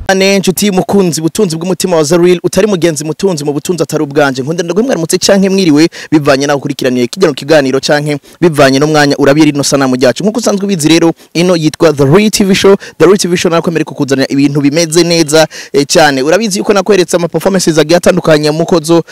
Ane nshuti mukunzi, butunzi bw'umutima wa Zaril, utari mugenzi mutunzi mu butunzi atari ubwanje, nkunda ndaguhe mwaramutse canke mwiriwe, bivanye naho ukurikiraniye kijya mu kiganiro canke bivanye n'umwanya urabira ino sanamu ryacu. Nkuko usanzwe ubizi rero, ino yitwa The Real TV Show. The Real TV Show nakwemere kukuzanira ibintu bimeze neza cyane. Urabizi yuko nakweretse ama performances agiye atandukanye, mukozo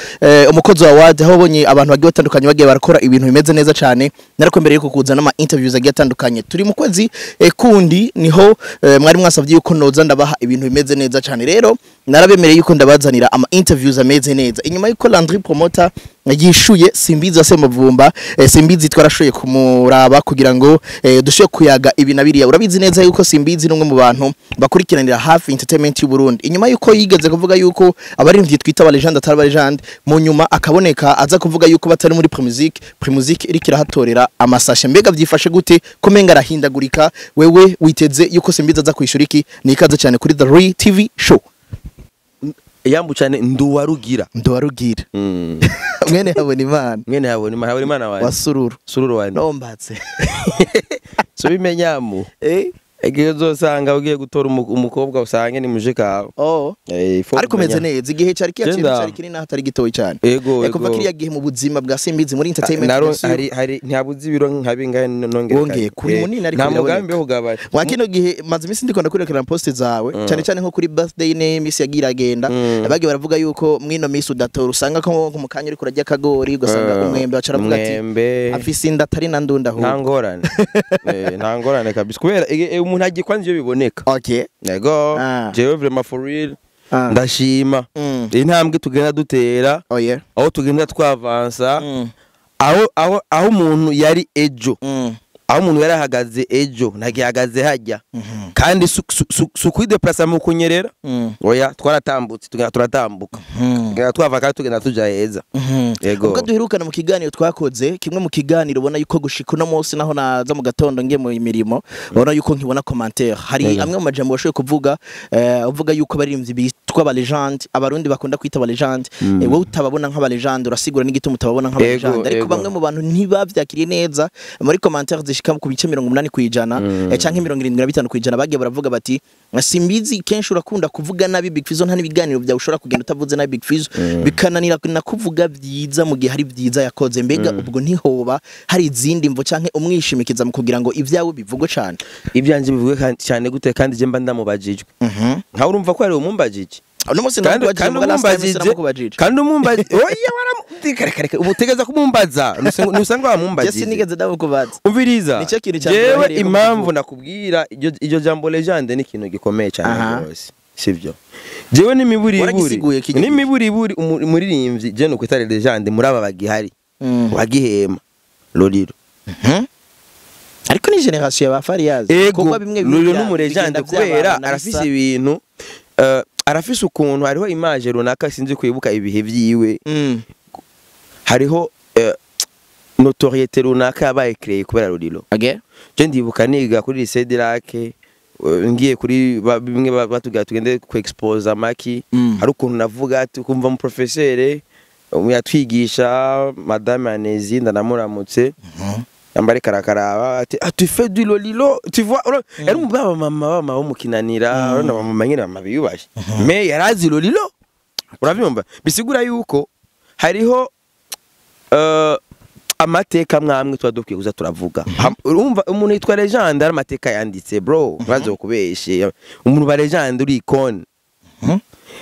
umukozo award, aho wabonye abantu bagiye batandukanye bagiye barakora ibintu bimeze neza cyane. Narakwemereye kukuzana ama interviews agiye atandukanye. Turi mu kwezi kundi niho mwari mwasavye yuko noza ndabaha ibintu bimeze neza cyane. Rero narabemereye yuko ndabazanira ama interviews ameze neza. Inyuma yuko Landry Promoter yishuye Simbizi Semavumba, Simbizi twarashoye kumuraba kugira ngo dushobore kuyaga ibi na biriya. Urabizi neza yuko Simbizi n'umwe mu bantu bakurikiranira hafi entertainment y'u Burundi. Inyuma yuko yigeze kuvuga yuko abaririmbyi twita aba légende atari aba légende, mu nyuma akaboneka aza kuvuga yuko batari muri Primusic, Primusic iriko irahatorera amasashe. Mbega vyifashe gute kumenga arahindagurika? Wewe witeze yuko Simbizi aza kwishura iki? Nikaze cyane kuri The Real TV Show. Yambu cyane, Nduwarugira. Ndowarugira. Mwene habona Imana. Mwene habona Imana, habona Imana wanje. Wa Sururu. Sururu wanje. Nombatse. So bimenyamu. Igihe uzosanga ugiye gutora umukobwa usange ni muje kawe. Oh. Faut ariko umeze kumenya. neza, igihe cyari kiyaciye Genda. cyari kinini hatari gitoyi cyane. Ego. Kuva Ego. kiriya gihe mu buzima bwa Simbizi muri entertainment, Naro bien sûr. hari ntihabuze ibiro nka bingahe nongeye. Wongeye kuri munini, ariko nta biraboneka. mugambi wo kugabanya. Mwa kino gihe maze iminsi ndiko ndakurikirana post zawe, cyane cyane nko kuri birthday ne misi yagira agenda. Bagiye baravuga yuko mwino misi udatora, usanga ko mu kanya uriko urarya akagori, ugasanga umwembe, baca baravuga ati umwembe. Afise inda atari na ndunda Nta ahubwo. ngorane. Nta ngorane kabisa, kubera umuntu agikwanza iyo biboneka. Yego. Jewe vraiment, for real, ndashima intambwe tugenda dutera, aho tugenda twavansa, aho umuntu yari ejo, aho umuntu yari ahagaze ejo ntagihagaze hajya. Kandi si ukwideplasa mu kunyerera. Oya, twaratambutse, tugenda turatambuka, tugenda twava kandi tugenda tuja heza. Yego. Ubwo duherukana mu kiganiro twakoze, kimwe mu kiganiro ubona yuko gushika uno munsi, naho naza mu gatondo ngiye mu mirimo, ubona yuko nkibona commentaire, hari amwe mu majambo washoboye kuvuga, uvuga yuko abaririmbyi bitwa aba légende, abarundi bakunda kwita aba légende, wowe utababona nk'aba légende, urasigura n'igituma utababona nk'aba légende, ariko bamwe mu bantu ntibavyakiriye neza. Muri commentaire zishika ku bice 80%, canke 75%, bagiye baravuga bati: "Simbizi, kenshi urakunda kuvuga nabi Big Fizzo, nta n'ibiganiro byawe ushobora kugenda utavuze nabi Big Fizzo, bikananira na kuvuga byiza mu gihe hari byiza yakoze." Mbega ubwo ntihoba hari izindi mvo canke umwishimikiza mu kugira ngo ibyawe bivugwe cane? Ibyanjye bivuge cyane gute kandi je mba ndamubajijwe? Nkawe urumva ko ari umumbajije. Uno munsi Kandi nakubajije, kandi muga last time umumbajije sinamukubajije. Kandi umumbajije, oya, kare kare kare, ubu utegeza kumumbaza nusanga Je wamumbajije. sinigeze ndamukubaza. Umviriza. Nicyo kintu cya Jewe mbere ko impamvu kuvuga. nakubwira iryo jambo légende ni ikintu gikomeye cyane rwose, sibyo? Jewe n'imiburiburi Waragisiguye kijya. N'imiburiburi umuririmbyi je nuko itari légende muri aba bagihari wagihema Lolilo. Ariko ni génération ya ba Fariaz. Ego. Kuko bimwe Lolilo n'umu légende kubera arafise ibintu, arafise ukuntu hariho image runaka, sinzi kwibuka ibihe vyiwe, hariho notoriété runaka yabaye créée kubera Lolilo. Je ndibuka niga kuri lycée de Lac, ngiye kuri bimwe batubwira tugende ku expose maki, hari ukuntu navuga ati kumva mu professeur yatwigisha, madame Anezi, ndanamuramutse, yambare karakaraba ati: "Ah, tu fais du Lolilo, tu vois." Yari mu baba mama baba bo mukinanira, urabona mama nyine, mama biyubashe, mais yarazi Lolilo, uravyumva? Bisigura yuko hariho amateka mwamwe tuba dukwiye kuza turavuga. Urumva umuntu yitwa légende ari amateka yanditse, bro, bazokubeshe. Umuntu ba légende uri icône,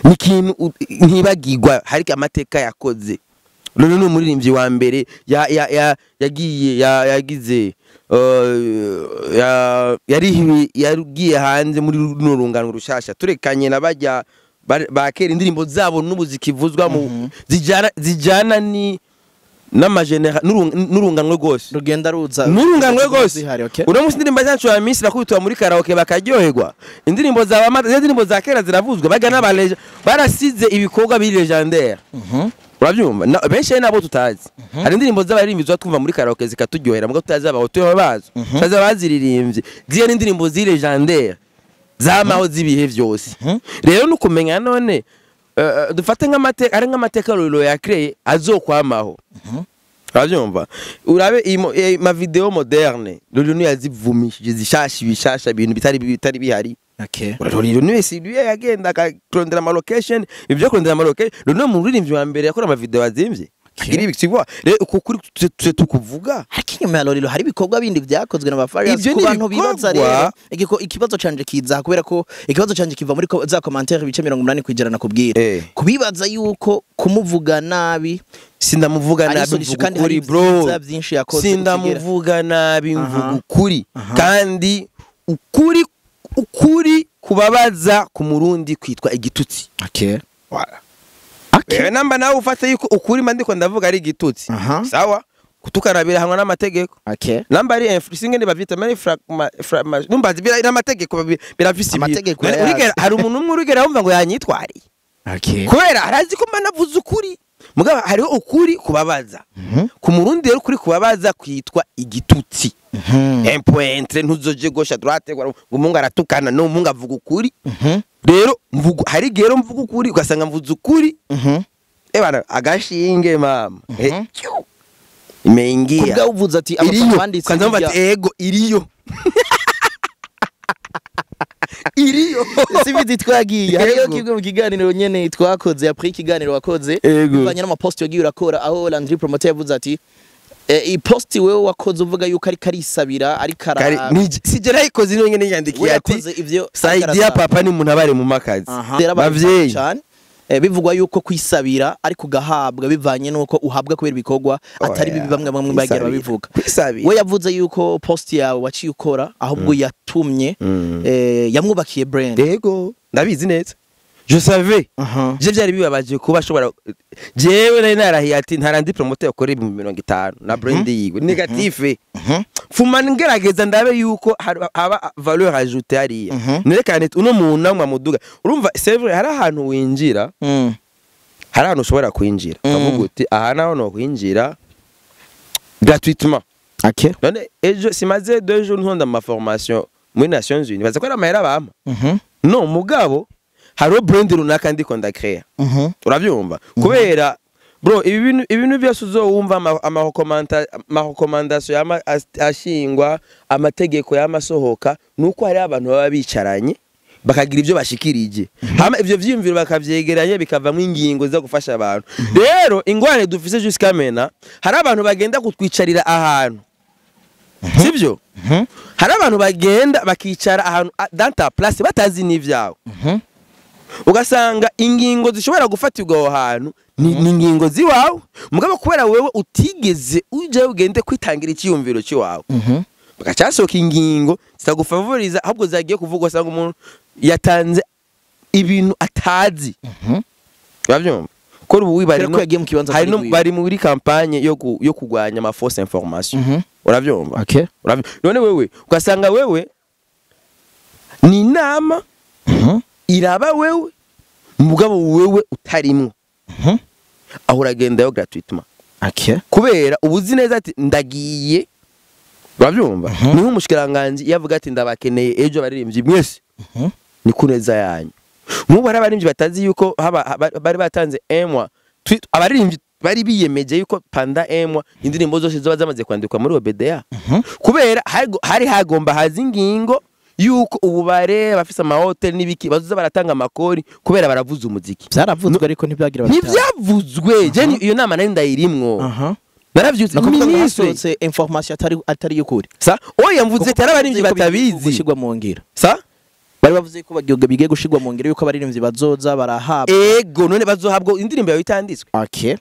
ni ikintu ntibagirwa, hari amateka yakoze. Rero ni umuririmbyi wa mbere ya yagiye yagize yarihiwe, yagiye hanze muri runo rungano rushasha, turekanye na bajya bakera indirimbo zabo n'ubu zikivuzwa mu zijana ni n'amagenera n'urunganwe rwose. Rugenda ruza. N'urunganwe rwose. Zihari, okay. Uno munsi indirimbo zacu ya minsi rakubitwa muri karaoke bakaryoherwa, indirimbo za bamata, indirimbo za kera ziravuzwa, baga n'abaleja barasize ibikorwa biri légendaire. Urabyumva? Benshi nabo tutazi, hari indirimbo z'abaririmbyi tuba twumva muri karaoke zikaturyohera, mugo tutazi abahotoye bazo, tutazi abaziririmbye. Ziriya ni indirimbo ziri légendaire zamaho z'ibihe byose. Rero nukumenya none dufate nk'amateka, ari nk'amateka Lolo yakreye azokwamaho. Urabyumva? Urabe iyi ma vidéo moderne, Lolo niyo yazivumishije zishasha, ibishasha, ibintu bitari bihari. Okay. Lolilo niwe si niwe yagenda akarondera ama location, ibyo kurondera ama location. Lolilo mu muririmbyi wa mbere yakora ama video azimvye. Okay. Agira ibi tu vois. Rero uko kuri tuse tukuvuga. Ariko inyuma ya Lolilo hari ibikorwa bindi vyakozwe na ba Farious Ivyo ku ni bantu bibaza ibikorwa. rero ikibazo canje kiza kubera ko ikibazo canje kiva muri za commentaire ibice 80% nakubwira kubibaza yuko kumuvuga nabi. Sindamuvuga Ari nabi, solution mvuga kandi hari ukuri bro. vyiza vyinshi yakoze. Sindamuvuga nabi, mvuga ukuri. Aha. Kandi ukuri kubabaza ku murundi kwitwa igitutsi. Okay. Voilà. Okay. Wewe namba nawe ufate yuko ukuri mba ndiko ndavuga ari igitutsi. Aha. Sawa? Kutukarabira hamwe n'amategeko. Okay. Namba ari singene bavyita mari numva n'amategeko birafise ibintu. Amategeko None arayazi. Hari umuntu umwe urigera wumva ngo yanyitwariye. Okay. Kubera arazi ko mba navuze ukuri. Mugabo hariho ukuri kubabaza. Ku murundi rero ukuri kubabaza kwitwa igitutsi. Un point ntuzoje gauche à droite ngo umungu aratukana no umungu avuga ukuri. Rero mvuga hari igihe rero mvuga ukuri ugasanga mvuze ukuri. Ebana agashinge mama. Imeingia. Kubwa uvuze ati Iriyo. abafana banditse Kwanza hirya- bati ego iriyo. Iriyo. Sibizi twagiye hariyo Ego. kimwe mu kiganiro nyene twakoze après ikiganiro wakoze Ego. bivanye n'amapost yagiye urakora aho Landry Promoter yavuze ati i post wewe wakoze uvuga yuko ariko arisabira ariko Kari ara sije nayikoze niyo nyene we yandikiye ati yakoze ivyo ariko Saidia arasaba. papa ni umuntu abari mu makazi. Aha. Rero abantu Bavyeyi. cane bivugwa yuko kwisabira ariko ugahabwa bivanye nuko uhabwa kubera ibikorwa atari Oya, bibi bamwe bamwe bagira kwisabira. babivuga. Kwisabira. We yavuze yuko post yawe waciye ukora ahubwo yatumye yamwubakiye brand. Ego ndabizi neza. Je savais. Aha. Je vyari bibabaje kuba ashobora jewe nari narahiye ati ntarandi promoter yakora 50,000 na brand yiwe negative. Fuma ngerageza ndabe yuko haba valeur ajoutée hariya. Nerekane uno muntu namwe muduga. Urumva c'est vrai hari ahantu winjira, hari ahantu ushobora kwinjira. Ukavuga uti aha naho no kwinjira gratuitement. Okay. None ejo simaze 2 jours ntonda ama formation muri Nations Unies baza ko ari amahera bampa. No mugabo hariho brand runaka ndiko ndacrea. Uravyumva kubera bro ibi ibintu byose uzowumva ama recommandation yama ashingwa amategeko yamasohoka nuko hari abantu baba bicaranye bakagira ibyo bashikirije hama ivyo vyiyumviro bakavyegeranya bikavamwo ingingo zo gufasha abantu. Rero ingwane dufise jusqu'à maintenant hari abantu bagenda kutwicarira ahantu sivyo hari abantu bagenda bakicara ahantu dans ta place batazi n'ivyawe ugasanga ingingo zishobora gufatirwa aho hantu ni ingingo ziwawe mugabo kubera wewe utigeze uje ugende kwitangira icyiyumviro cy'iwawe bagacasohoka ingingo zitagufavoriza ahubwo zagiye kuvugwa usanga umuntu yatanze ibintu atazi. Urabyumva ko ubu bari Kubera ko yagiye mu kibanza hari atari gwiwe. bari muri campagne yo kugwanya ama fausse information. Urabyumva Okay. None wewe ugasanga wewe ni inama iraba wewe mugabo wewe utarimwo aho uragendayo gratuitement Okay. kubera ubuzi neza ati ndagiye. Urabyumva niho umushikiranganje yavuga ati ndabakeneye ejo abaririmbyi mwese ni kuneza yanyu. Nk'ubu hari abaririmbyi batazi yuko bari batanze emwa abaririmbyi bari biyemeje yuko panda emwa indirimbo zose zoba zamaze kwandikwa muri OBDA kubera hari hagomba haza ingingo yuko ububare abafise ama hotel n'ibiki bazoza baratanga amakori kubera baravuza umuziki. Byaravuzwe ariko ntibyagira batanga. Ntivyavuzwe je iyo nama nari ndayirimwo. Naravyutse Nakuvuga ngo ministre hasohotse information atari y'ukuri. sa oya mvuze Kuko ati abaririmbyi bavuze ko bigiye batabizi gushirwa mu ngiro. sa Bari bavuze ko bigiye gushirwa mu ngiro yuko abaririmbyi bazoza barahabwa. Ego none bazohabwa indirimbo yawe itanditswe. Okay.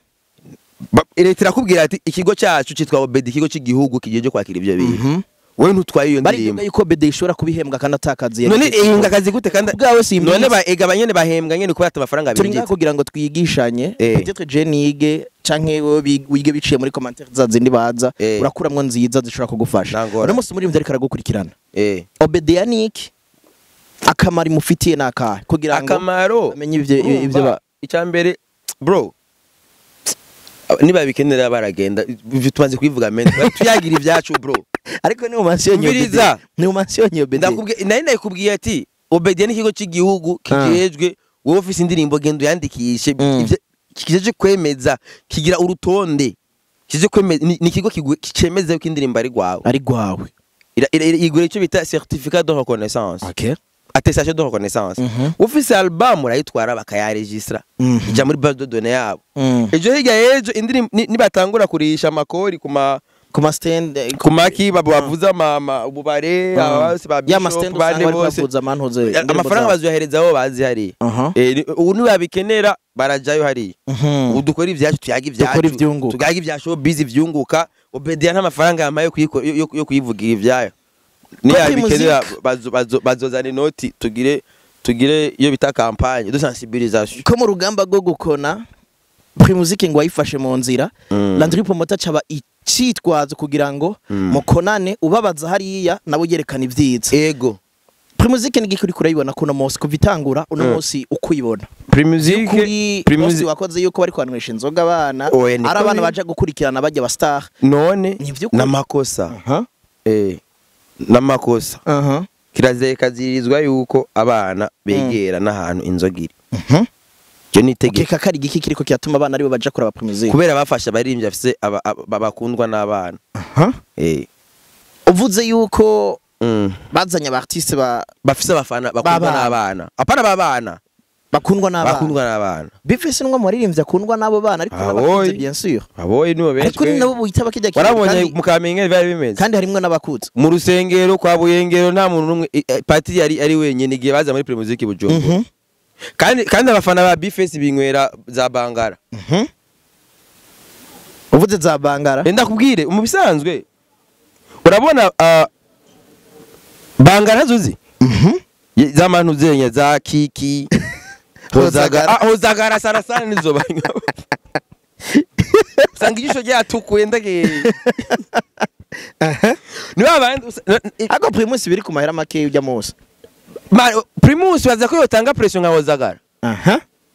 Leta irakubwira ati ikigo cyacu cyitwa OBD ikigo cy'igihugu kigiye kwakira ivyo bintu. Wewe ntutwaye iyo ndirimbo. Barivuga yuko OBD ishobora kubihembwa kandi atakazi. None ihembwa akazi gute kandi Ubwawe simbizi. None ba ega banyene bahembwa nyene kubera amafaranga Turi ngaha binjiza. kugira ngo twigishanye peut-être je nige canke wewe wige biciye muri commentaire za zindi baza urakuramwo nziza zishobora kugufasha. Nangora. Uno musi muri ariko aragukurikirana. OBD ya Nick akamaro imufitiye nakahe kugira ngo Akamaro amenye ivyo ba icyambere bro niba bikenera baragenda ivyo tumaze kubivuga men tuyagira ivyacu bro. Ariko ni umansiyo Umviriza. Ni umansiyo OBD. Ndakubwiye nari nakubwiye ati OBD ni ikigo cy'igihugu kijejwe wowe ufise indirimbo genda uyandikishe kijeje kwemeza kigira urutonde kijeje kwemeza ni ikigo cemeza yuko indirimbo ari gwawe Ari gwawe. Igura icyo bita certificat de reconnaissance. Okay. Attestation de reconnaissance. Ufise album urayitwara bakayaregistra, ija muri base de données yabo. Ejo hirya y'ejo indirimbo nibatangura kurisha amakori kuma Ku ma stand ku maki bavuza ububare, aba bose ba ya ma bishop stand bande usanga bariko bose bavuza amantuze indirimbo amafaranga zabo. bazoyahereza aho bazi hariya. Ubu nibabikenera barajayo hariya. Ubu dukora ibyacu, tuyaga ibyacu, Dukora ivyunguka. Tuyaga ibya showbiz ivyunguka. Obedia nta mafaranga yamaye yo kuyivugira ibyayo. Niyabikenera bazozana inoti, tugire iyo bita campagne de sensibilisation. Ko mu rugamba rwo gukona Primusic ngo wayifashe mu nzira, Landry Promoter caba icitwazo kugira ngo mukonane, ubabaza hariya nabo yerekana ivyiza. Ego. Primusic ni gikuri kurayibona kuno munsi kuva itangura uno munsi ukuyibona? Primusic Kuri Primusic post wakoze yuko bari kwanywesha inzoga abana, Oya, niko ari abana biri. baja gukurikirana bajya ba star. None Ni ivy'ukuri. namakosa, namakosa. Kirazira kazirizwa yuko abana begera n'ahantu inzoga iri. Icyo ni itegeko. Ukeka ko ari igiki kiriko kiratuma abana aribo baja kuraba Primusic? Kubera bafashe abaririmbyi bafise bakundwa n'abana. Uvuze yuko bazanye aba artiste ba Bafise abafana bakundwa B'abana. n'abana, apana babana. Bakundwa n'abana. Bakundwa n'abana. Bifese n'umwe mu baririmbyi akundwa n'abo bana, ariko Ah, n'abakuze boy. bien sûr. Aboye nibo benshi. Ariko ni nabo buhita bakijya kintu. Warabonye kandi, mu Kamenge byari bimeze. Kandi harimwo n'abakuze. Mu rusengero kwa Buyengero nta muntu n'umwe, Patiri yari ari wenyine igihe baza muri Primusic Bujumbura. Kandi abafana ba Bface binywera za Bangara. Uvuze za Bangara. Enda kubwire mu bisanzwe, urabona Bangara zuzi za mantu zenye za kiki Hozagara. Hozagara. Ah, Hozagara sana sana nizo banywa, usanga ijisho ryatukuye ndagiye ni babandi Ariko Primus biri ku mahera make ujya munsi. Primus baza ko yotanga pression nka Hozagara.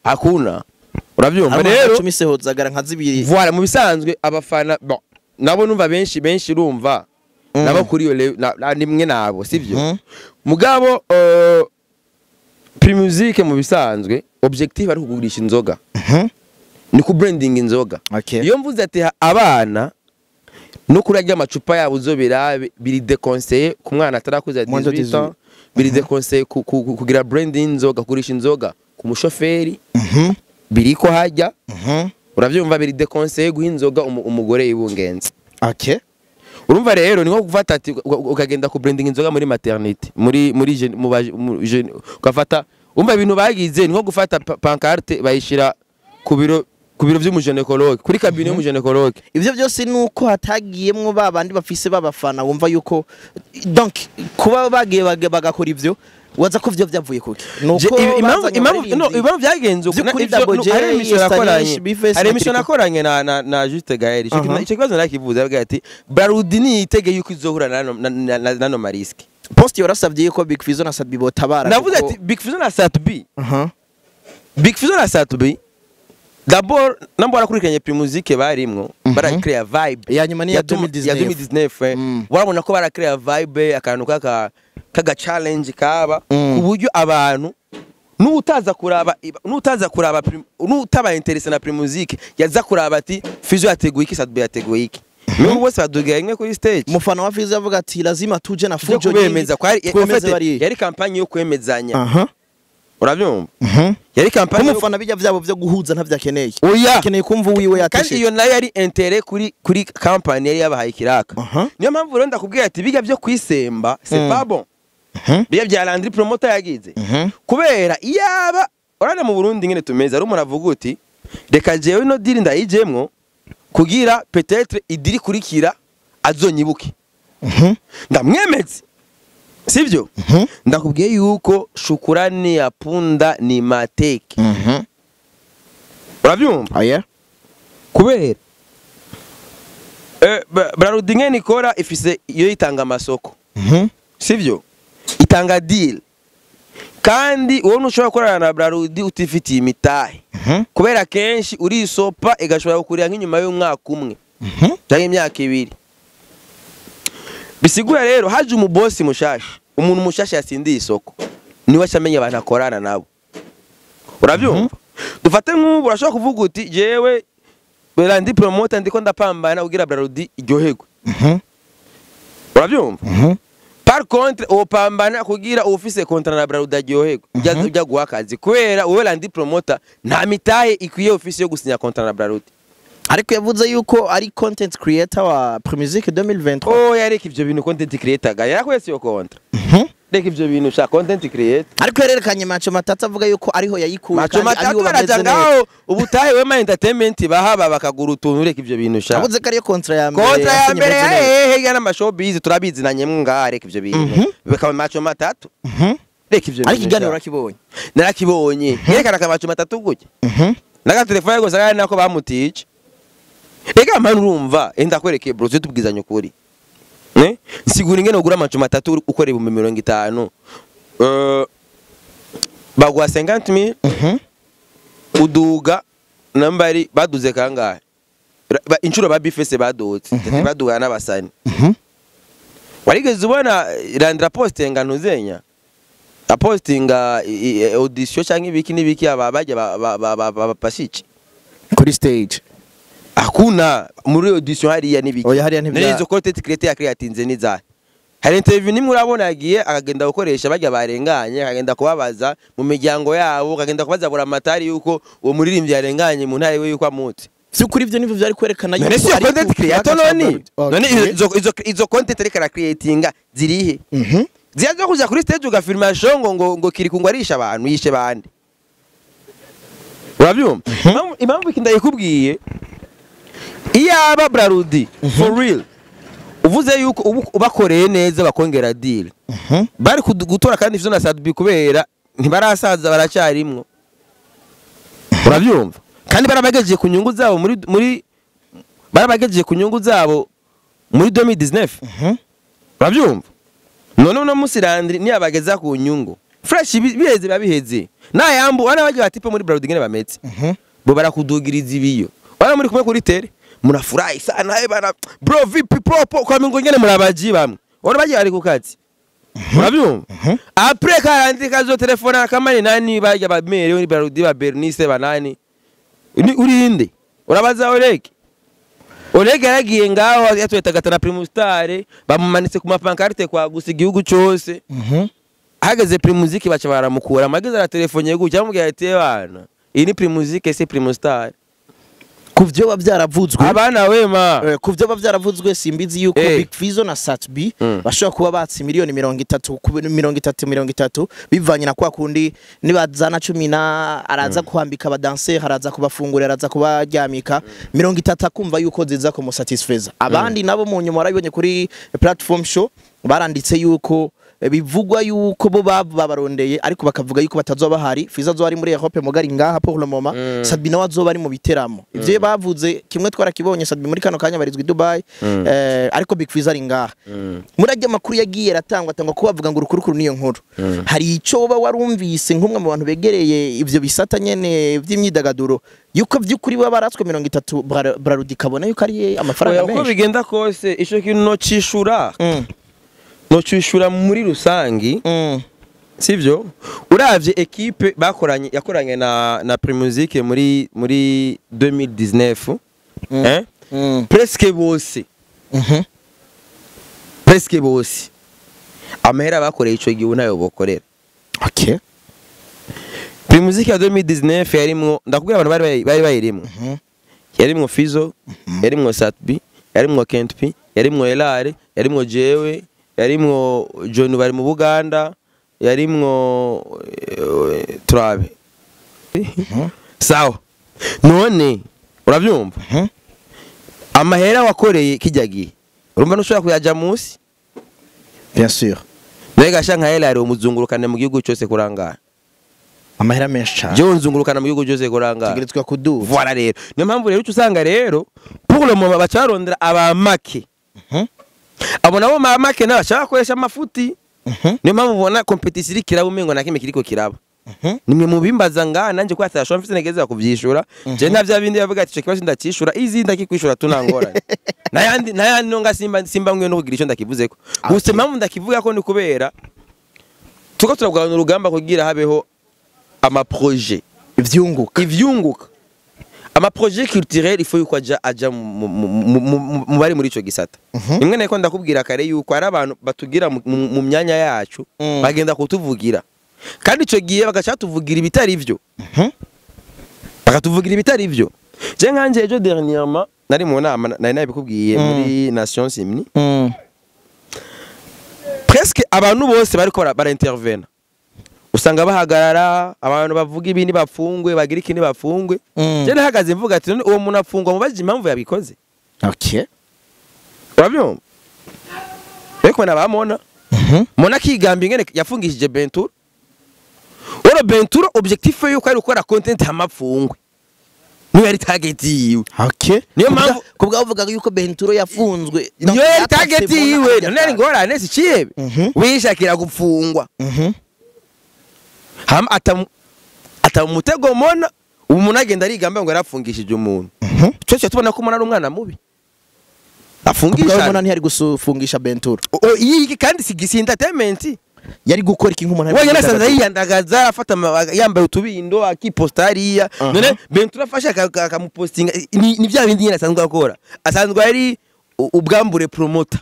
Hakuna, urabyumva rero. Cumise Hozagara nka zibiri. Voilà, mu bisanzwe abafana, bon, nabo numva benshi benshi urumva nabo kuri iyo nimwe nabo sivyo. Mugabo Primusic mu bisanzwe objectif ari kugurisha inzoga, ni ku branding inzoga. Iyo mvuze ati abana no kurarya amacupa yabo uzobirabe, biri déconseillé ku mwana atarakuza Moins de 18 ans, biri déconseillé kugira branding inzoga, kugurisha inzoga ku mushoferi biriko hajya. Uravyumva, biri déconseillé guha inzoga umugore yibungenze. Urumva rero ni nko gufata ati ukagenda ku branding inzoga muri maternité, muri jeune mu jeune, ugafata, umva ibintu bagize ni nko gufata pancarte bayishira ku biro vy'umugynécologue, kuri cabinet y'umugynécologue. Ivyo byose ni uko hatagiyemwo ba bandi bafise babafana wumva yuko, donc kuba bagiye bagakora ivyo, waza ko vyo vyavuye kuki? Nuko Impamvu bazanye impamvu no abaririmbyi. impamvu byagenze uko Vy'ukuri ivyo Double J, hari émission Stanish, nakoranye Bface hari na émission Kiriko. nakoranye na Juste Gaël. Ico kibazo nakivuze, avuga ati Brarudi niyitege yuko izohura nano ma risques. Post yorasabye yuko Big Fizzo na Sadbi botabara. Navuze ati Big Fizzo na Sat-B, Big Fizzo na Sat-B d'abord namba warakurikiranye Primusic barimwo, baracréa vibe. Ya nyuma ni ya Ya 2019. 2019. Warabona ko baracréa vibe, akantu kaga challenge kaba ku buryo abantu n'utaza kuraba n'utaba intéressé na Primusic yaza kuraba ati Fizzo yateguye iki, Sat-B yateguye iki, mais bose badugaye imwe kuri stage. Umufana wa Fizzo avuga ati lazima tuje na Byo fujo kubemeza kwari twemeze en fait, bariya. Yari campagne yo kwemezanya. Urabyumva, yari campagne Nk'umufana bijya vyabo vyo guhuza ntavyakeneye. Oya. Akeneye kumva uwiwe Kandi yatesheje. iyo nayo yari intérêt kuri company yari yabahaye ikiraka. Niyo mpamvu rero ndakubwira ati biga byo kwisemba c'est pas bon, biga bya Landry Promoter yagize, kubera iyaba urana mu Burundi ngene tumeze, ari umuntu avuga uti reka jewe ino deal ndayijemwo kugira peut-être i deal kurikira azonyibuke, ndamwemeze sivyo. Ndakubwiye yuko shukurani ya punda ni mateke. Urabyumva? Oya. Kubera Brarudi ngene ikora, ifise iyo itanga amasoko, sivyo, itanga deal, kandi wowe ntushobora gukorana na Brarudi utifitiye imitahe, kubera kenshi urisopa igashobora kukurira nk'inyuma y'umwaka umwe cyangwa imyaka 2. Bisigura rero haje umubosi mushasha, umuntu mushasha yatsindiye isoko, niwe acamenya abantu akorana nabo. Urabyumva, dufate nk'ubu urashobora kuvuga uti jewe Landry Promoter ndiko ndapambana kugira Brarudi iryoherwe. Urabyumva? Par contre opambana kugira ufise contrat na Brarudi aryoherwe, ujya guha akazi, kubera wowe Landry Promoter nta mitahe ikwiye ufise yo gusinya contrat na Brarudi. Ariko yavuze yuko ari content creator wa Primusic 2023. Oh, yareka ivyo bintu, content creator ga yarakwese iyo contrat. Reka ivyo bintu sha content creator. Ariko yarerekanye Macho Matatu, avuga yuko ariho yayikuye Macho kandi Matatu ariho bameze baraja neza. Ngaho ubutahe Wema Entertainment bahaba bakagura utuntu. Reka ivyo bintu sha. Yavuze ko ariyo contrat ya mbere Contrat ya yasinye mbere imeze neza. hehe yana showbiz turabizi na nyemwe ngaha. Reka ivyo bintu bikaba Macho Matatu. Reka ivyo Ariko bintu ikiganiro sha. urakibonye? Narakibonye, yerekana ka Macho Matatu gutya n'agatelefone gusa, kandi nako bamutije. Reka mani, urumva enda kwerekeye bro, tubwizanye ukuri. Ne nsigura ingene ugura Macho Matatu ukora 50,000, baguha 50,000, uduga nambari baduze kangahe? Inshuro ba bifese badutse, baduga n'abasani. Warigeze ubona Landry postinga ntuzenya apostinga audition cyangwa ibiki n'ibiki, aba bajya bapashici Kuri stage? Hakuna muri audition hariya n'ibiki. Oya, hariya ntibya- None izo content creator yakreatinze n'izahe? Hari interview nimwe urabona yagiye akagenda gukoresha bajya barenganye, akagenda kubabaza mu miryango yabo, akagenda kubaza buramatari yuko uwo muririmbyi yarenganye mu ntara yiwe yuko amutse? Vy'ukuri ivyo nivyo vyari kwerekana None si ari content ku creator? kibanza ca None Brarudi. none izo content ariko aracreatinga zirihe? Ziyazo kuja kuri stage ugafirma show ngo kiri kungwarisha abantu yishe bande, urabyumva? Impamvu iki ndayikubwiye, iyaba Brarudi for real uvuze yuko ubakoreye neza bakongera deal, bari gutora kandi ivyo na Sat-B, kubera ntibarasaza, baracyarimwo, urabyumva? Kandi barabagejeje ku nyungu zabo muri barabagejeje ku nyungu zabo muri 2019, urabyumva? None uno munsi Landry niyabageza ku nyungu fresh, biheze biba biheze nayambu wana bagiye batipe muri Brarudi ngene bameze, bo barakudugiriza ibiyo, wana muri kumwe kuri tele murafurahi sana, eh bana bro, vipi pro po kwa mingo ngene murabaji bamwe, wana bagiye bari ku kazi, urabyumva? Après karandi kazo telefone akamani nani bajya ba mere muri Brarudi, ba Bernice banani ni urinde, urabaza Oleg. Oleg yaragiye ngaho yatwetaga na Primustar, bamumanitse ku mapancarte kwa gusa igihugu cyose. Hageze Primusic baca baramukura, amageze ara telefone gutya amubwira ati: "Bana, iyi ni Primusic c'est Primustar." Ku vyo biba byaravuzwe Abana wema. Ku vyo biba byaravuzwe, simbizi yuko Big Fizzo na Sat-B bashobora kuba batse 30 miliyoni ku 30 30, bivanye na kwa kundi nibazana 10 na araza kuhambika abadanseri, araza kubafungurira, araza kubaryamika, 30 akumva yuko ziza kumusatisfeza. Abandi nabo mu nyuma warabibonye kuri platform show, baranditse yuko bivugwa yuko bo babarondeye, ariko bakavuga yuko batazoba bahari. Fizzo azoba ari muri Europe, mugari ngaha pour le moment. Sat-B nawe azoba ari mu biteramo. Ivyo bavuze kimwe twarakibonye. Sat-B muri kano kanya barizwa i Dubai, ariko Big Fizzo ari ngaha. Muri ajya makuru yagiye aratangwa atangwa ko bavuga ngo urukurukuru niyo nkuru, hari ico woba warumvise nk'umwe mu bantu begereye ivyo bisata nyene vy'imyidagaduro, yuko vy'ukuri baba baratswe 30, Brarudi kabona yuko ari amafaranga Oya, uko menshi? bigenda kose ico kintu nocishura nocishura muri rusangi, sivyo? Uravye equipe bakoranye, yakoranye na Primusic muri 2019, eh presque bose, presque bose amahera bakoreye ico gihe ntayo bokorera. Primusic ya 2019 yarimwo, ndakubwira abantu bari bayirimwo, yarimwo Fizzo, yarimwo Sat-B, yarimwo Kent P, yarimwo Elare, yarimwo jewe, yarimwo John bari mu Buganda, yarimwo Turabe. Sawa, none urabyumva, amahera wakoreye kijya gihe urumva ntushobora kuyaja munsi. Bien sûr. Mbega sha nka Elare umuzungurukane mu gihugu cyose kurangara? Amahera menshi cyane. Jewe nzungurukana mu gihugu cyose kurangara? Tegerezwa kuduza. Voilà, rero niyo mpamvu rero uca usanga rero pour le moment baca barondera abamake. Abo nabo mamake nabo baca bakoresha amafuti. Niyo mpamvu ubona competition iri kiraba, umengo na kimwe kiriko kiraba. Nimwe mu bimbaza ngaha nanje ko atashobora mfise negeza kuvyishura. Je nta vya bindi yavuga ati ico kibazo ndacishura izi ndakikwishura tunangorane nayandi nayandi nonga simba mwe no kugira ico ndakivuzeko. Gusa impamvu ndakivuga ko ni kubera tuko turagwana urugamba kugira habeho ama projet Ivyunguka. Ivyunguka. Ama projet culturel, il faut yuko aja mu bari muri ico gisata. Rimwe nako ndakubwira kare yuko ari abantu batugira mu myanya yacu, bagenda kutuvugira, kandi ico gihe bagaca tuvugira ibitari ivyo, bakatuvugira ibitari ivyo. Je nkanje ejo dernièrement nari mu nama, nari nabikubwiye, muri Nations Unies, presque abantu bose bariko bara intervena, usanga bahagarara abantu bavuga ibindi, bafungwe, bagira ikindi, bafungwe. Je nahagaze mvuga ati: "None uwo muntu afungwa mubajije impamvu yabikoze?" Urabyumva? Ariko nabamona mona akigamba ingene yafungishije Benturo. Oro Benturo, objectif yuko ari gukora content hamapfungwe, niyo yari target yiwe. Niyo mpamvu- Kubwa uvuga yuko Benturo yafunzwe, niyo yari target yiwe. None ari ingorane si ciyebe wishakira gupfungwa, hama ata mutego. Mona ubu umuntu agenda arigamba ngo yarafungishije umuntu. Twese tubona ko umuntu ari umwana mubi. Kubwa Afungisha Mona ntiyari gufungisha Benturo. Iyi kandi si entertainment. Yari gukora iki nk'umuntu ari Wenyine mu asanze myidagaduro? yiyandagaza, afata yambaye utubindo, akiposta hariya. None Benturo afashe akamupostinga, ni bya bindi nyine asanzwe akora, asanzwe ari ubwambure promoter.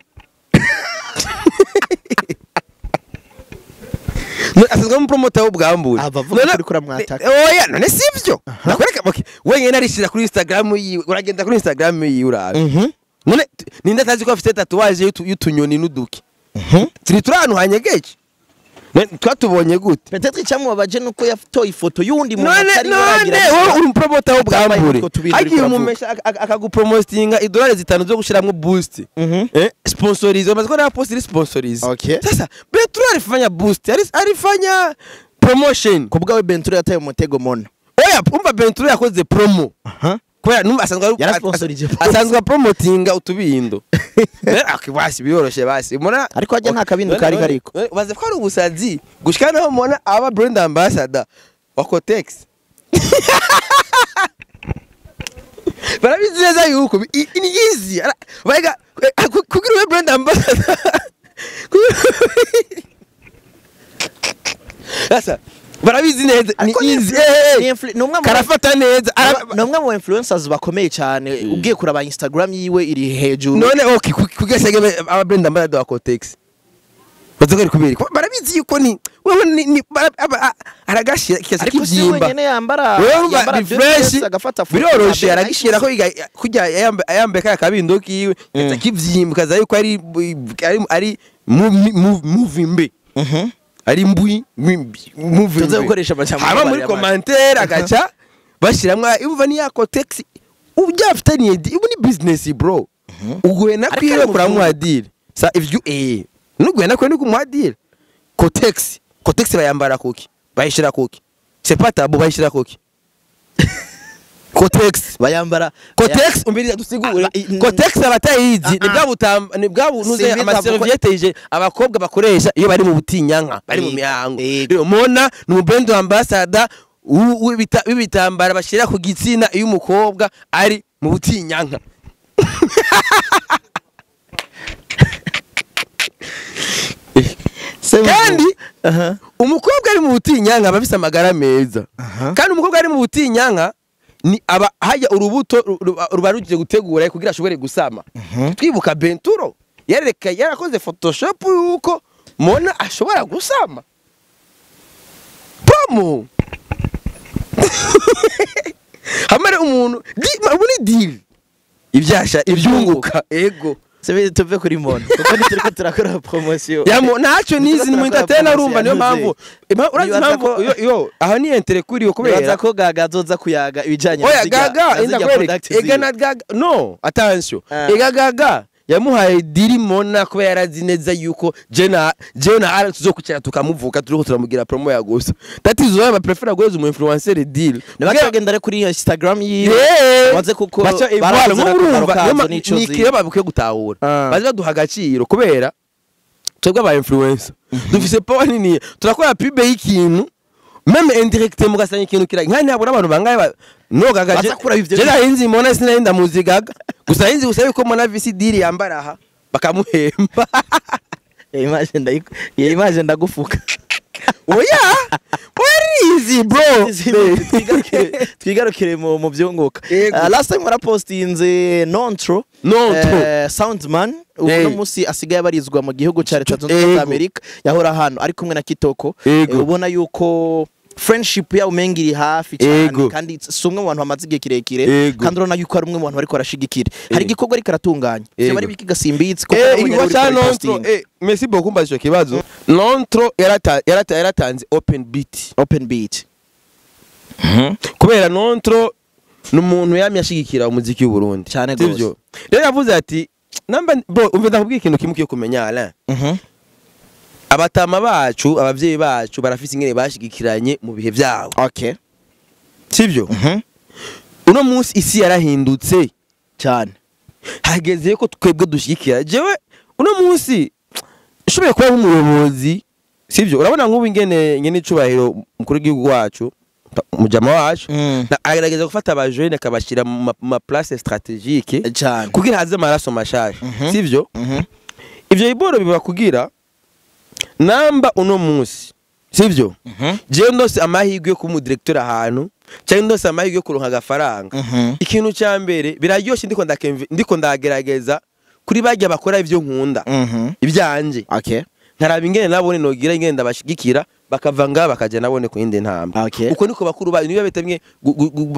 None asanzwe ari umupromoter w'ubwambure. Aba avuga ko uriko uramwataka. Oya, none sivyo? Nakwereka, okay. Wenyine arishira kuri Instagram yiwe, uragenda kuri Instagram yiwe urabe. None ninde atazi ko afite tatouage y'utunyoni n'uduki turi turi ahantu hanyegeje? None twatubonye gute? Peut-être icyamubabaje nuko yatoye ifoto y'undi muntu None atari none waragira. Wowe uri umupromota w'ubwambure, Utwo tubindi uriko hagiye uravuga. umumesha akagupromotinga $5 zo gushiramwo boost, sponsorise, umaze kubona post iri sponsorise. Sasa Benturo alifanya boost, alifanya promotion. Ku bwawe Benturo yataye umutego Mona? Oya, umva, Benturo yakoze promo kubera numva asanzwe Yarasponsorije post. Asanzwe promotinga utubindo. Okay, basi biroroshe basi mona. Ariko hajya nta kabindo kari kariko. Baze ko ari ubusazi gushika naho mona aba brand ambassador wa Cotex. Barabizi neza yuko ni easy. Baga kugira ube brand ambassador. Sasa barabizi neza ni Ariko ni easy. Ni umwe mu Karafata neza. Ni umwe mu influencers bakomeye cyane, ugiye kuraba Instagram yiwe iri hejuru. None okay, kugira sege aba brand ambassador wa Cotex bazogera kubera ko barabizi yuko ni wewe ni aragashira kikaza Ariko si kibyimba. wenyine yambara, Wewe urumva yambara ni fresh, dress, agafata foto biroroshe, na aragishira ko kujya yambaye kaya kabindo kiwe, kaza kibyimba, kaza yuko ari muvimbe, ari mbwi muvimbe. Tuze gukoresha amajambo Hama muri maremare. commentaire agaca bashiramwa imva ni ya Cotex ubyafitaniye ubu ni business, bro. Uguhena Ariko kwiwe ari mu kuramuha deal. Sa ivyo nuguhena kwiwe ni kumuha deal. Cotex, Cotex bayambara kuki? Bayishira kuki? C'est pas tabou, bayishira kuki Cotex? Bayambara. Cotex, umbiriza dusigure. Ah, Cotex abatayizi ni Ah, bwa butamba, ni bwa bunuze Simbizi. ama serviette ije abakobwa bakoresha iyo bari mu butinyanka, bari mu mihango. Rero Mona ni brand ambassador w'ibitambara bashira ku gitsina iyo umukobwa ari mu butinyanka. Kandi umukobwa ari mu butinyanka aba afise amagara meza. Kandi umukobwa ari mu butinyanka ni aba hajya urubuto ruba rugiye gutegura kugira ashobore gusama. Twibuka Benturo yareka yarakoze photoshop yuko Mona ashobora gusama promo hamare umuntu ubu ni deal ibyasha ibyunguka ego. Sebe tuve kuri Mona kuko ntituriko turakora promotion. Yamo ntacyo nizi ni mu entertainer, urumva niyo mpamvu urazi Nibaza impamvu ko- yo aho ni entere kuri yo kubera kubera ko Gaga azoza kuyaga ibijanye Oya, Gaga inda kwereka ega na Gaga, no attention. Ega Gaga yamuhaye deal Mona kuba yarazi neza yuko je na ara tuzokucara tukamuvuka, turiko turamugira promo ya gusa. That is why ba prefer guheza umu influencer deal. Ntibacagenda rero kuri Instagram yiwe waze kuko baca barakoze evoile n'akamaro nk'urumva kazo n'ico ni zi. ikireba bakwiye gutahura. Baze baduha agaciro kubera twebwe aba influencer dufise power nini, turakora pub y'ikintu même indirectement ugasanga ikintu kira nka ntabura abantu bangaye no Gaga. Baza kuraba ivyo. Je narinzi Mona, sinari ndamuzi Gaga, gusa narinzi gusa yuko Mona visi deal yambara aha bakamuhemba. Iyo image ndagufuka. Oya, oya, Simbizi bro. Twigarukire mu byunguka. Yego. Last time warapostinze Nontro. Nontro. Soundman uno munsi asigaye abarizwa mu gihugu ca Leta Zunze Ubumwe za Amerika, yahora hano ari kumwe na Kitoko. Ubona yuko friendship yabo umenga iri hafi cyane, kandi si umwe mu bantu bamaze igihe kirekire, kandi urabona yuko ari umwe mu bantu bariko barashigikira. Hari igikorwa ariko aratunganya, vyoba ari biki gasimbitse kuko nabonye Igikorwa ari ca uriko Nontro, arapostinga. Merci beaucoup mbaza ico kibazo. Nontro yaratanze open beat. Open beat. Kubera Nontro ni umuntu yamye ashigikira umuziki w'u Burundi. Cyane Sivyo? gose. Rero yavuze ati namba bro, umve ndakubwira ikintu kimwe ukiye kumenya Alain. Abatama bacu, abavyeyi bacu barafise ingene bashigikiranye mu bihe vyabo. Sivyo? Uno munsi isi yarahindutse. Cyane. Hageze ko twebwe dushigikira. Jewe uno munsi nshoboye kuba nk'umuyobozi, sivyo? Urabona nk'ubu ingene icubahiro mukuru w'igihugu wacu, mujama wacu, aragerageza gufata abajene akabashyira mu ma place stratégique kugira haze amaraso mashasha, sivyo? Ivyo iboro biba kugira namba uno munsi, sivyo? Jewe ndose amahirwe yo kuba umudirecteur ahantu, cyangwa ndose amahirwe yo kuronka agafaranga, ikintu cya mbere biraryoshe, ndiko ndagerageza kuri barya bakora ivyo nkunda, ibyanje, nkaraba ingene nabone nogira ingene ndabashigikira, bakava ngaha bakaja nabone ku yindi ntambwe. Uko niko bakuru bayo niyo bita bimwe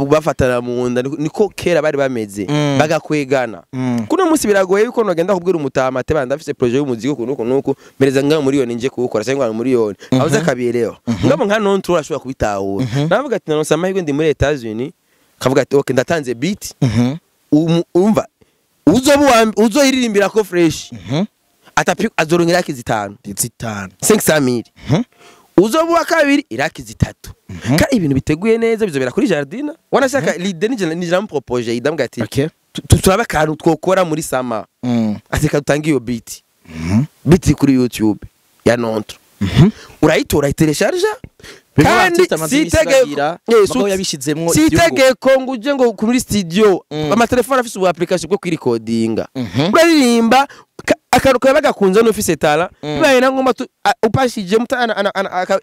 bafatana mu nda, niko kera bari bameze, bagakwegana. Kuno munsi biragoye yuko nogenda kubwira umutama ati banda ndafise projet y'umuziki uku nuku nuku, mpereza ngaho miliyoni nje kuwukora cyangwa ngo miliyoni abuze akabireho ngabo nka Nontro urashobora kubitahura. Navuga ati naronse amahirwe ndi muri Etats-Unis, kavuga ati okay, ndatanze beat. Umva uzoyiririmbira ko fresh atapi azoronka iraki 5, 5. 500 mille. Uzoba uwa kabiri iraki 3. Kandi ibintu biteguye neza bizobera kuri Jardina. Wanashaka l'idée nije namupropoje idambwa ati turabe akantu twokora muri sama, ati reka dutange iyo beat, beat kuri YouTube ya Nontro, urayitora urayitelecharja. Bimwe Kandi artiste amaze iminsi bagira, mugabo yabishizemwo si ivyunguka. itegeko ngo uje ngo kuri studio. Amatelefone afise ubu application bwo kwirikodinga, uraririmba akantu kawe bagakunze n'ufise tara, bibaye na ngombwa upashije muta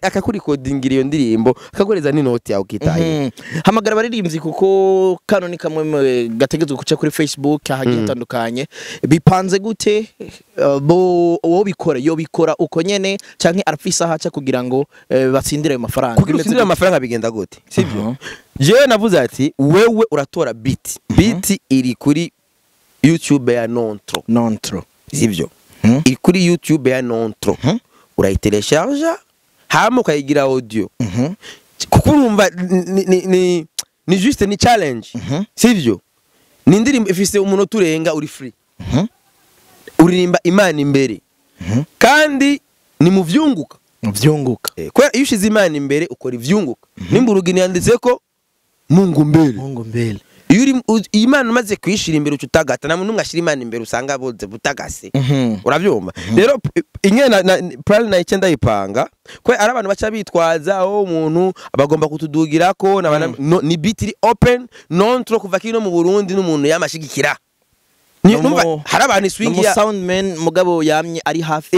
akakurikodingira iyo ndirimbo, akaguhereza n'inoti yawe ukitaye. Hamagara abaririmbyi, kuko kano ni kamwe mu gategetswe guca kuri Facebook ahagiye hatandukanye. Bipanze gute? Bo uwo bikora yo bikora uko nyene canke arafise aho aca kugira ngo batsindire ayo mafaranga? Kugira Bimeze utsindire gute? amafaranga bigenda gute, sivyo? Jewe navuze ati wewe uratora beat, beat iri kuri YouTube ya Nontro. Nontro. Sivyo? Iri kuri YouTube ya Nontro, urayitelecharja hama ukayigira audio, kuko urumva ni juste ni challenge, sivyo? Ni indirimbo ifise umunota urenga, uri free, uririmba Imana imbere, kandi ni mu vyunguka. Vyunguka. Kubera iyo ushize Imana imbere ukora ivyunguka. Nimba urugini yanditse ko Mungu mbele. Mungu mbele. Iyo uri Imana umaze kuyishira imbere uca utagata. Nta muntu n'umwe ashira Imana imbere usanga boze butagase. Urabyumva rero ingene na plan na icyo ndayipanga ko ari abantu baca bitwaza aho umuntu bagomba kutudugirako no, ni beat iri open. Nontro kuva kino mu Burundi n'umuntu yamashigikira. Numva hari abantu swing Numu ya soundman mugabo yamye ari hafi.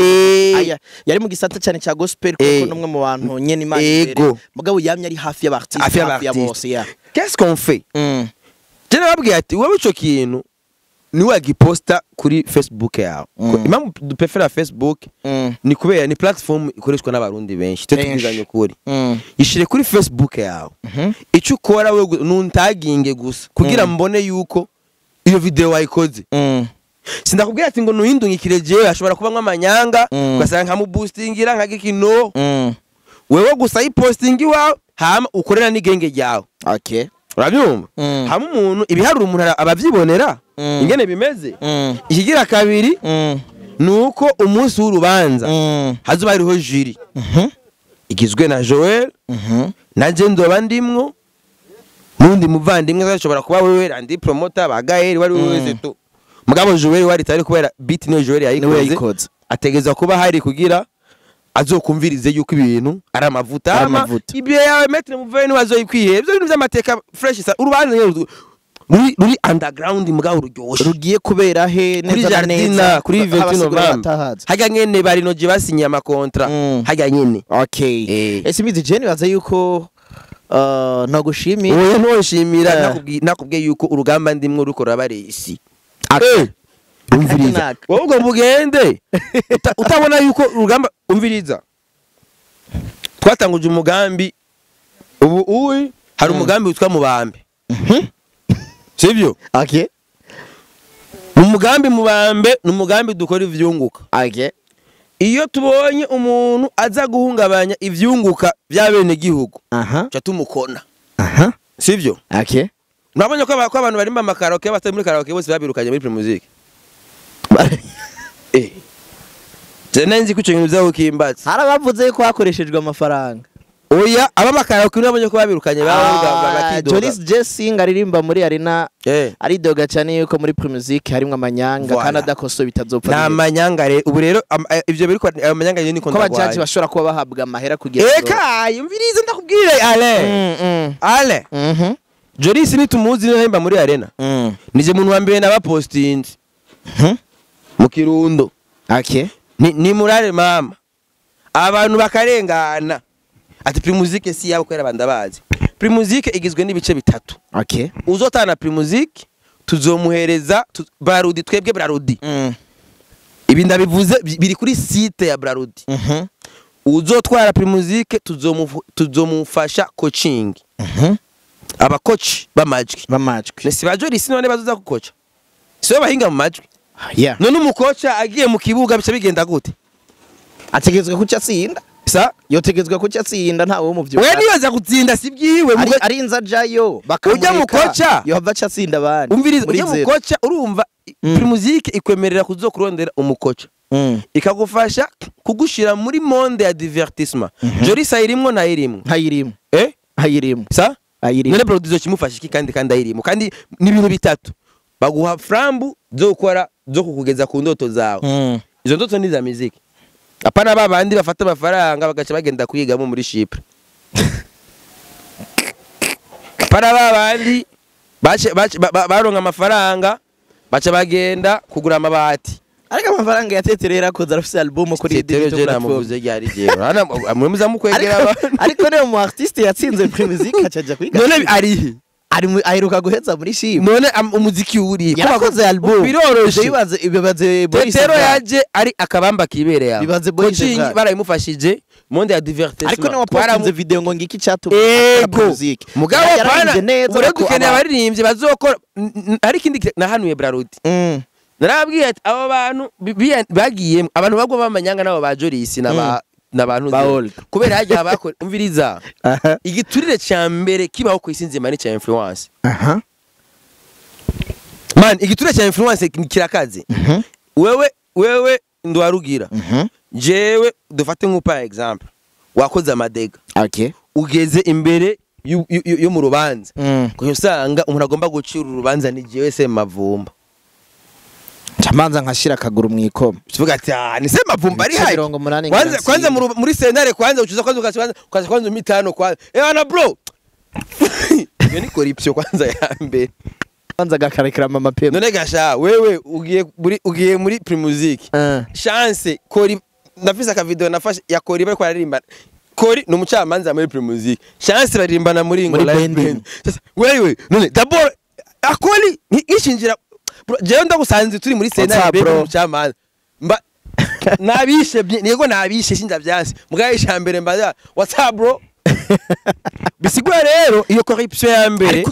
Aya, yari mu gisata cyane cya gospel, kuko numwe mu bantu nyene Imana imbere, mugabo yamye ari hafi y'abartiste, Hafi hafi ya y'abartiste. bose ya. Qu'est-ce qu'on fait? Je nababwiye ati wowe ico kintu ni wagiposta kuri Facebook yawe. Impamvu duprefera Facebook ni kubera ni platform ikoreshwa n'abarundi benshi, twe Benshi. tubwizanye ukuri. Ishire kuri Facebook yawe. Icyo ukora wewe nuntaginge gusa kugira mbone yuko iyo video wayikoze. Sindakubwira ati ngo nuhindungikire jewe, ashobora kuba nk'amanyanga, ugasanga nkamuboostingira nkagikino. Wewe gusa yipostinga iwawe hama ukorera n'igenge ryawe. Urabyumva? Hama umuntu ibiharuro umuntu abavyibonera ingene bimeze. Ikigira kabiri ni uko umunsi w'urubanza hazoba hariho jury igizwe na Joel, na je ndoba ndimwo, n'undi muvandimwe ashobora kuba wewe Randy Promoter ba Gael wari wese tu. Mugabo Joel wari tari kubera beat niyo Joel Niwe yayikoze, yayikoze. Ategeza kuba hari kugira azokumvirize yuko ibintu ari amavuta. Ari Hama amavuta. Ibyo yawe Maître Muveyo niwe azoyikwiye. Ibyo bintu by'amateka fresh sa urubanza nyene ruri underground mugabo ruryoshe. Rugiye kubera he Kuri neza na neza? Jardina kuri 21 Abasigura November. batahazi. Hajya nyene bari noje basinye amakontra. Hajya nyene. Okay. Ese mizi je nibaza yuko No gushimira. Oya, ntushimira, nakubwiye yuko urugamba ndimwo rukora baresi. Umviriza, wowe ugomba ugende utabona yuko urugamba, umviriza, twatanguje umugambi ubu uwi hari umugambi witwa Mubambe, sivyo? Okay. Umugambi Mubambe ni umugambi dukora ivyunguka. Okay. Iyo tubonye umuntu aza guhungabanya ivyunguka bya bene gihugu, ca tumukona. Sivyo? Okay. Nabonye ko abantu barimba amakaraoke, batari muri karaoke bose babirukanye muri Primusic. Je nzi ko ico kintu vyaho kimbatse. Harabavuze ko hakoreshejwe amafaranga. Oya, aba makaraoke nabonye ko babirukanye bakidoga. Jolis Jessing aririmba muri Arena aridoga cyane yuko muri Primusic harimo amanyanga kandi adakoso bitazopfa. Na amanyanga rero ubu rero ivyo biri ko amanyanga rero niko ndagwaye. Ko abajaji bashobora kuba bahabwa amahera kugira ngo Eka, yumvirize ndakubwire Ale. Ale. Jolis ni tumuzi nahemba muri Arena. Nije muntu wa mbere nabapostinze. Mu Kirundo. Okay. Ni murare mama. Abantu bakarengana. Ati Primusic si yabo kwera bandabazi. Primusic igizwe n'ibice bitatu. Okay. Uzotana Primusic tuzomuhereza Brarudi, twebwe Brarudi. Ibi ndabivuze biri kuri site ya Brarudi. Uzotwara Primusic tuzomufasha coaching. Aba coach bamajwi. Nesi ba Jolis none bazoza gukocha. Sibo bahinga mu majwi. Yeah. None umukocha agiye mu kibuga bice bigenda gute? Ategezwe kuca atsinda. Sa yotegezwe kuca atsinda ntawe muvyo. Oya, nibaza gutsinda si byiwe ari inza jayo bakamureka. Ujya mukocha yohava atsinda abandi. Umviriza, ujya mukocha urumva Primusic ikwemerera kuzokurondera umukocha. Ikagufasha kugushira muri monde ya divertissement. Jolis ayirimwo nayirimwo. Ntayirimwo. Ayirimwo. Sa? Ayirimwo. None producer kimufasha iki kandi ayirimo. Kandi ni ibintu bitatu. Baguha frambu zo gukora zo kukugeza ku ndoto zawe. Izo ndoto ni za muziki. Apana babandi bafata amafaranga bagaca bagenda kwigamo muri Chypre. Apana babandi baronka amafaranga baca bagenda kugura amabati. Ariko amafaranga yateterera ko zarafise album kuri digital platform. Namuvuze ryari jewe. Hana mwe mukwegera abantu. Ariko ne mu artiste yatsinze Primusic acaja kwiga. None arihe? Ari aheruka guheza muri Chypre. None umuziki uri yarakoze album. Biroroshe. Bibaze Boris. Tetero yaje ari akabamba kibereye aho. Bibaze Boris. Barayimufashije monde ya divertissement. Ariko ne wapostinze video ngo ngiki cyatuma Primusic. Mugabo pana urukeneye abaririmbyi bazokora ari kindi nahanuye Brarudi. Narabwiye ati abo bantu bagiye abantu bagwa bamanyanga nabo ba Jolis n'abantu kubera hajya bakora umviriza igiturire cya mbere kibaho ku isi nzima ni cya influence. Man, igiturire cya influence kirakaze. Wewe ndwarugira jewe dufate nk'upa example wakoze amadega. Okay. Ugeze imbere yo mu rubanza kuko usanga umuntu agomba gucira urubanza ni jewe se mavumba. Chamanza nkashira akaguru mwikoma. Tuvuga ati ni se mavumba ari hayi. Kwanza muri senare kwanza ucuza kwanza ukaza kwanza mitano kwanza. Ana bro. Iyo ni corruption kwanza ya mbere. Kwanza gakarekera mama pema. None gasha wewe ugiye muri Primusic. Chance kori ndafisa ka video nafashe ya kori bari kwaririmba. Kori ni umucamanza muri Primusic. Chance baririmbana muri ngo live band. Sasa wewe none d'abord akoli nishinjira jewe ndagusanze turi muri senare bebe umucamanza. Mba nabishe nigo nabishe shinja byanse. Mugaye mbere mba what's up bro? Bisigura rero iyo corruption ya mbere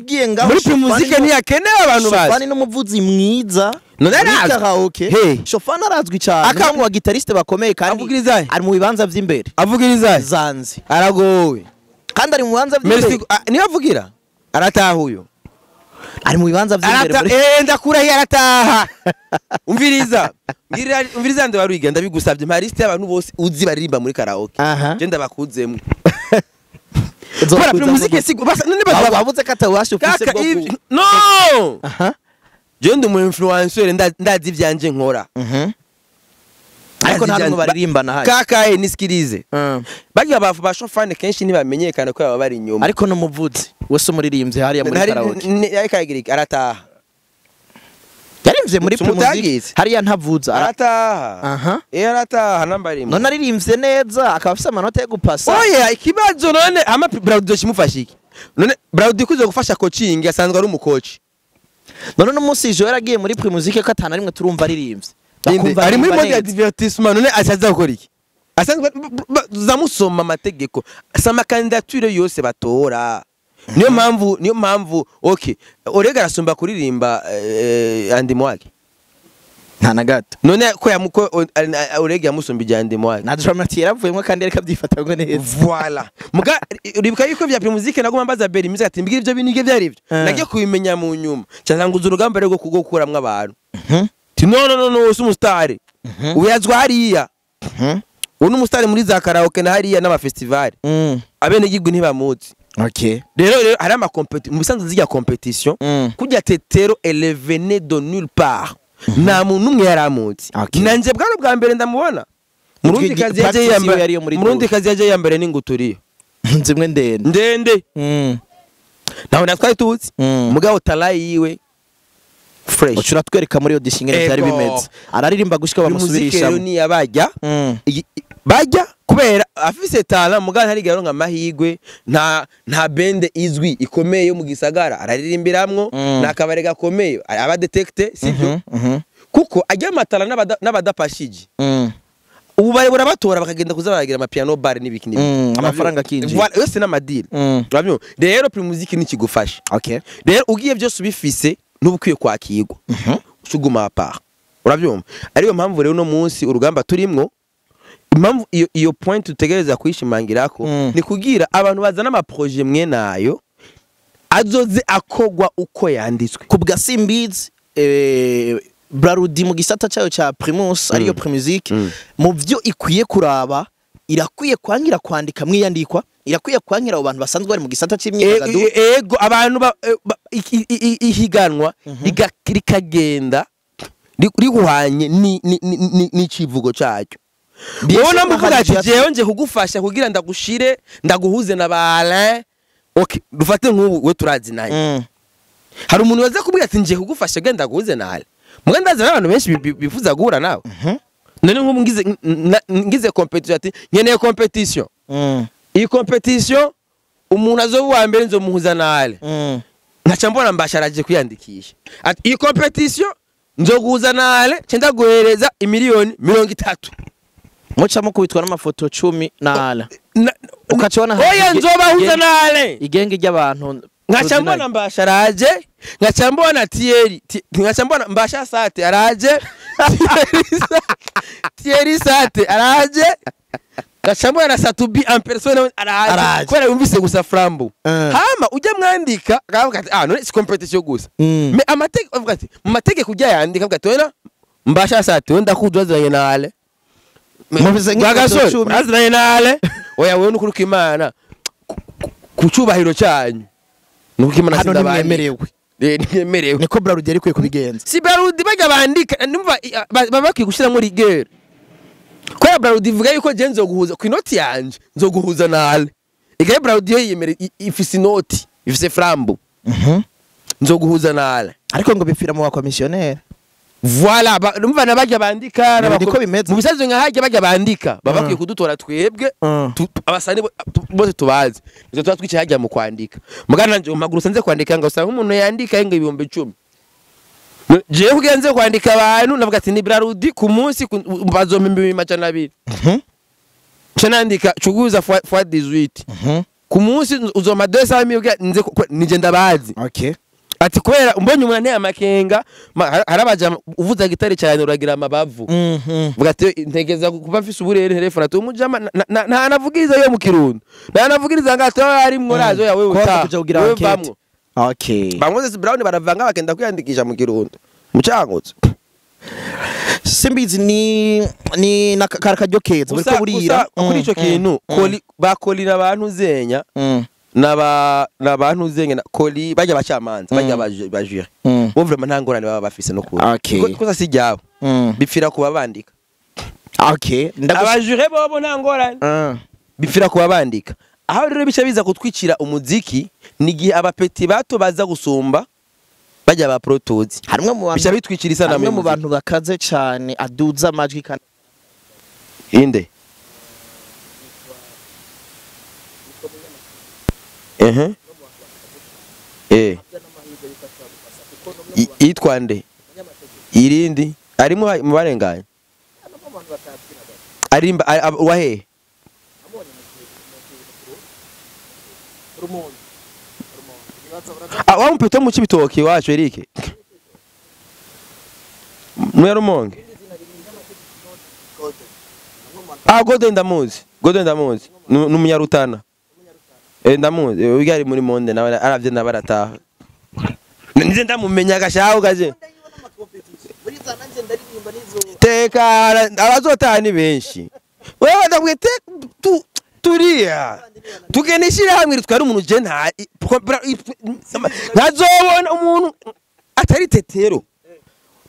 muri Primusic ntiyakenewe abantu bazi. Shofani n'umuvuzi mwiza none arazwi. Shofani arazwi cyane akamwe wa guitariste bakomeye kandi ari mu bibanza by'imbere. Avugiriza Zanzi aragowe kandi ari mu bibanza by'imbere. Niyo avugira arataha uyo ari mu bibanza by'imbere. Ndakurahiye arataha. Umviriza umviriza ndabaruiga ndabigusabye mpa liste y'abantu bose uzi baririmba muri karaoke. Je ndabakuzemwe. Bora Primusic sigo basa none bavuze ko atawasha ufise bwo no. Je ndi mu influencer ndazi ivyanje nkora. Ariko nta numwe baririmbana hayi. Kakaye nisikirize. Bagiye ba shofani kenshi ntibamenyekana ko baba bari inyuma. Ariko no muvuzi wese umuririmbye hariya muri karaoke. Ariko arataha. Yarimvye muri Primusic hariya ntavuza arataha. Arataha namba rimwe. None aririmbye neza akaba afise amanota yo gupasa. Oya ikibazo none ama Brarudi kimufasha iki? None Brarudi kuzo gufasha coaching asanzwe ari umucoach. None no munsi Joel agiye muri Primusic ko atana rimwe turumva aririmbye. Ari muri mode ya divertissement, none asaza gukora iki? Asanzwe zamusoma amategeko, sama candidature yose batora. Niyo mpamvu okay, Orega arasumba kuririmba Andy Mwag. Nta na gato. None ko yamuko Orega yamusumbije Andy Mwag. Na Dramati yaravuyemo kandi ariko abyifata ngo neza. Voilà. Muga uribuka yuko vya Primusic nagoma mbaza Berry Music ati mbwira ivyo bintu ivyo byari ivyo. Nagiye kubimenya mu nyuma. Cyananguza urugamba rwo kugukuramwe abantu. Ti no no no no usu mustari. Uyazwa hariya. Uno mustari muri za karaoke na hariya n'ama festival. Abene gigwe ntibamuzi. Okay. Rero hari ama competition mu bisanzwe zijya competition kujya Tetero elle venait de nulle part. Nta muntu umwe yaramuzi. Nanje bwari bwa mbere ndamubona. Murundi kazi yaje yambere. Murundi kazi yaje yambere n'inguturiyo. Nzimwe ndende. Ndende. Naho natwari tuzi. Mugabo talayi yiwe fresh. Ucura twereka muri audition ngene byari bimeze. Araririmba gushika bamusubirisha. Muziki ni yabajya. Bajya kubera afise talent mugabo ntari garonka amahigwe, nta bende izwi ikomeye yo mu gisagara araririmbiramwo, nta kabare gakomeye aba detecte sivyo? Kuko ajya amatara n'abadapashije. Ubu barebura batora bakagenda kuza baragira ama piano bar n'ibiki n'ibiki. Amafaranga kinjira. Yose n'amadili. Urabyo? Rero Primusic ni kigufasha. Okay. Rero ugiye byose ubifise n'ubukwiye kwakirwa. Ushuguma apart. Urabyumva? Ariyo mpamvu rero no munsi urugamba turimwo, impamvu iyo point tutegereza kwishimangirako ni kugira abantu bazana ama projet mwe nayo azoze akogwa uko yanditswe. Kubwa Simbizi Brarudi mu gisata cyayo cha Primus ariyo Primusic mu byo ikwiye kuraba, irakwiye kwangira kwandika mwiyandikwa, irakwiye kwangira abo bantu basanzwe bari mu gisata cy'imyidagaduro. Ego abantu ihiganwa rikagenda riguhanye n'icivugo cyayo. Wowe nambuvuga ati jewe nje kugufasha kugira ndagushire ndaguhuze na ba Alain. Okay, dufate nk'ubu we turazi naye. Hari umuntu waza kubwira ati nje kugufasha kugira ndaguhuze na Alain. Muga ndazi abantu benshi bifuza guhura nawe. None nk'ubu ngize competition ati nkeneye competition. Iyi competition umuntu azoba uwa mbere nzomuhuza na Alain. Nkaca mbona mbasharaje kwiyandikisha. Ati iyi competition nzoguhuza na Alain cenda guhereza imiliyoni 30. Mucha mukubitwa n'amafoto 10 na Alain. Ukacona oya nzobahuza na Alain. Igenge ry'abantu nkaca mbona mbasharaje, nkaca mbona Thierry, nkaca mbona Mbasha Sate araje. Thierry Sate araje. Nkaca mbona Satubi en personne araje. Kubera yumvise gusa flambo. Hama ujya mwandika akavuga ati ah none si competition gusa. Me amategeko avuga ati mu mategeko ujya yandika avuga ati wena Mbasha Sate wenda kudwazanye na Alain. Bagasore azanye na Alain. Oya wewe nukuruka Imana ku cyubahiro cyanyu. Nuko Imana hano nimwemerewe. Nimwemerewe. Niko Brarudi yari kwiye kubigenza. Si Brarudi bajya bandika numva baba bakwiye gushira muri gere. Kwa Brarudi ivuga yuko je nzoguhuza ku inoti yanje nzoguhuza na Alain. Igaye Brarudi yo yemere ifise inoti, ifise flambo. Nzoguhuza na Alain. Ariko ngo bipfira mu ba commissionnaire. Voilà, numva nabajya bandika nabako bimeze. Mu bisanzwe nka hajya bajya bandika baba bakwiye kudutora twebwe abasani bose tubazi. Nizo tuba twicaye hajya mu kwandika. Mugana nanje umaguru sanze kwandika ngo usanga umuntu yandika ngo 10,000. Jewe kugira nze kwandika abantu navuga ati ni Brarudi ku munsi bazompa 200,000. Nce nandika cuguza fois 18. Ku munsi uzompa 200,000 nze nije ndabazi. Okay. Ati kubera mbonye umuntu anteye amakenga harabaja uvuza gitari cyane uragira amabavu. Vuga ati ntegeza kuba mfise uburere telefone ati umujama nta navugiriza yo mu Kirundo. Nta navugiriza ngato ari mworazo ya wewe uta. Wewe Okay. Ba Moses Brown baravanga bakenda kwiyandikisha mu Kirundo. Mucangutse. Simbizi ni nakaryo keza buriko burira kuri ico kintu koli bakolira abantu zenya. Naba nabantu zenge koli bajya bacamanza bajya bajure bo vraiment nta ngorane baba bafise no kuba kuko si ryabo bipfira kuba bandika. Okay, abajure bobo nta ngorane bipfira kuba bandika. Aho rero bica biza kutwicira umuziki ni gihe abapeti bato baza gusumba bajya ba protozi harimwe mu bantu bica bitwicira isana mu bantu bakaze cyane aduza amajwi kandi inde Yitwa nde? Irindi arimo mu barenganye arimba wahe wa mpeto mu kibitoki wacu Eric mwe Rumonge. Golden ndamuzi, Golden ndamuzi n'umunyarutana. Ndamuzi uyu ari muri monde nawe aravye nabarataha. Nize ndamumenya gashaho gaje. Teka abazotaha ni benshi. Wewe ndabwiye turiya tugenishira hamwe twari umuntu je nta ntazobona umuntu atari tetero.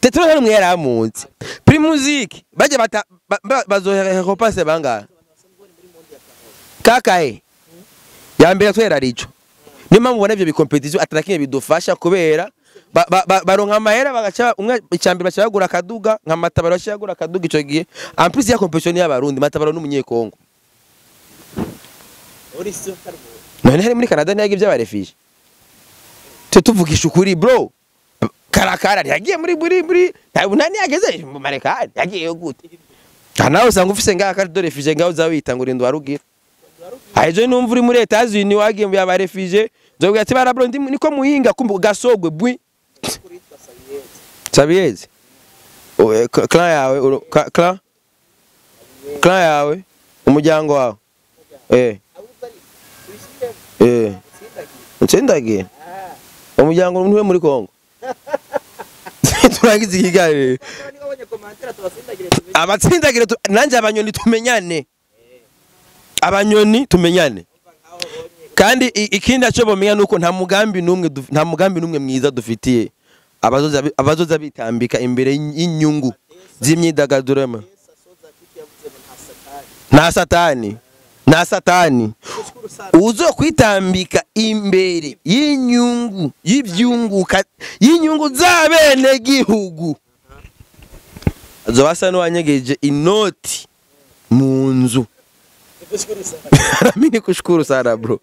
Tetero hano mwe yaramunze. Primusic baje bata bazohera passe banga. Kakae ya mbere twera rico. Niyo mpamvu ubona ivyo bikompetition atarakinye bidufasha kubera baronka amahera bagaca umwe icyambere baca bagura akaduga nka matabaro baca bagura akaduga ico gihe. En plus ya competition y'abarundi matabaro n'umunyekongo. None hari muri Canada ntiyagiye by'abarefije. Twe tuvugisha ukuri bro. Karakara ntiyagiye muri nta yageze mu Marekani yagiye gute? Nawe usanga ufise ngaha carte de réfugié ngaho uzawita ngo urinde warugira. Aje numva uri muri Etats-Unis wagiye mu y'abarefije nzobwira ati bara bro niko muhinga kumva gasogwe bwi. Sabiyeze. Clan yawe clan yawe umuryango wawe. Nsindagiye. Umuryango ntuwe muri Kongo. Turangize ikiganiro. Abatsindagire nanje abanyoni tumenyane. Abanyoni tumenyane. Kandi ikindi aco bomenya nuko nta mugambi numwe mwiza dufitiye abazoza bitambika imbere y'inyungu z'imyidagaduro. Nta satani. Nta satani. Uzo kwitambika imbere y'inyungu y'ivyunguka y'inyungu z'abene gihugu. Azobasa n'uwanyegeje inoti mu nzu. Mimi nikushukuru sana bro.